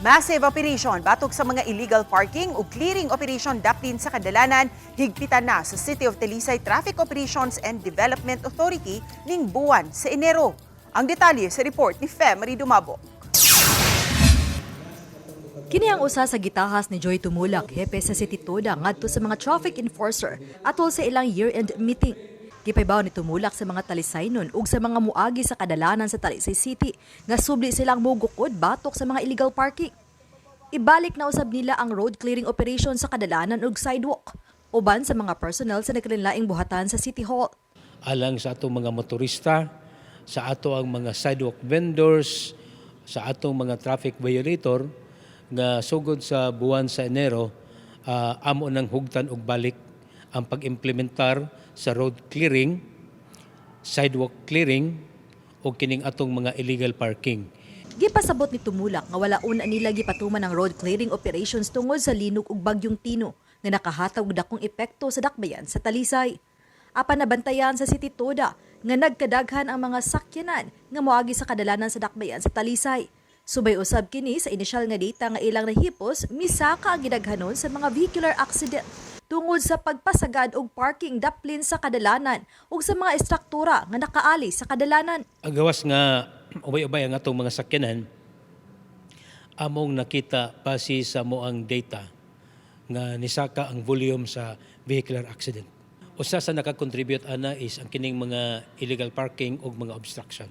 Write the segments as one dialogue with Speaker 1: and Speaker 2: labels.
Speaker 1: Massive operation batok sa mga illegal parking ug clearing operation daplin sa kadalanan higpitan na sa City of Talisay Traffic Operations and Development Authority ning buwan sa Enero. Ang detalye sa report ni Fe Marie Dumabo.
Speaker 2: Kini ang usa sa gitahas ni Joy Tumulak, hepe sa City Toda, ngadto sa mga traffic enforcer atol sa ilang year-end meeting. Gipahibaw ni Tumulak sa mga Talisaynon ug sa mga muagi sa kadalanan sa Talisay City nga subli silang mugukod batok sa mga illegal parking. Ibalik na usab nila ang road clearing operation sa kadalanan ug sidewalk uban sa mga personnel sa nagkalainlaing buhatan sa City Hall.
Speaker 3: Alang sa atong mga motorista, sa ato ang mga sidewalk vendors, sa atong mga traffic violator nga sugod sa buwan sa Enero, amo nang hugtan og balik ang pag-implementar sa road clearing, sidewalk clearing o kining atong mga illegal parking.
Speaker 2: Gipasabot ni Tumulak nga wala una nila gipatuman ang road clearing operations tungod sa linog ug bagyong Tino nga nakahatag og dakong epekto sa dakbayan sa Talisay. Apan nabantayan sa City Toda nga nagkadaghan ang mga sakyanan nga moagi sa kadalanan sa dakbayan sa Talisay. Subay usab kini sa inisyal nga data nga ilang nahipos, misaka ang gidaghanon sa mga vehicular accident tungod sa pagpasagad og parking daplin sa kadalanan ug sa mga estruktura nga nakaali sa kadalanan.
Speaker 3: Ang gawas nga ubay-ubay ang atong mga sakyanan, among nakita base sa moang data nga nisaka ang volume sa vehicular accident. Usa sa nakakontribute ana is ang kining mga illegal parking ug mga obstruction.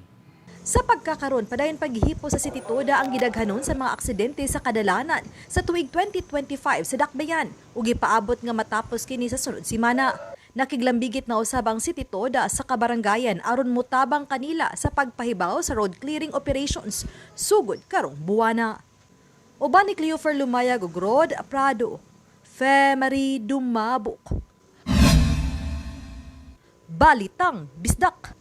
Speaker 2: Sa pagkakaron, padayon paghipo sa City Toda ang gidaghanon sa mga aksidente sa kadalanan sa tuig 2025 sa Dakbayan ug gipaabot nga matapos kini sa sunod simana. Nakiglambigit na usab ang City Toda sa kabarangayan aron mutabang kanila sa pagpahibaw sa road clearing operations sugod karong buwana. Uban ni Cleofer Lumayag ug Rod Prado, Fe Marie Dumabok. Balitang Bisdak.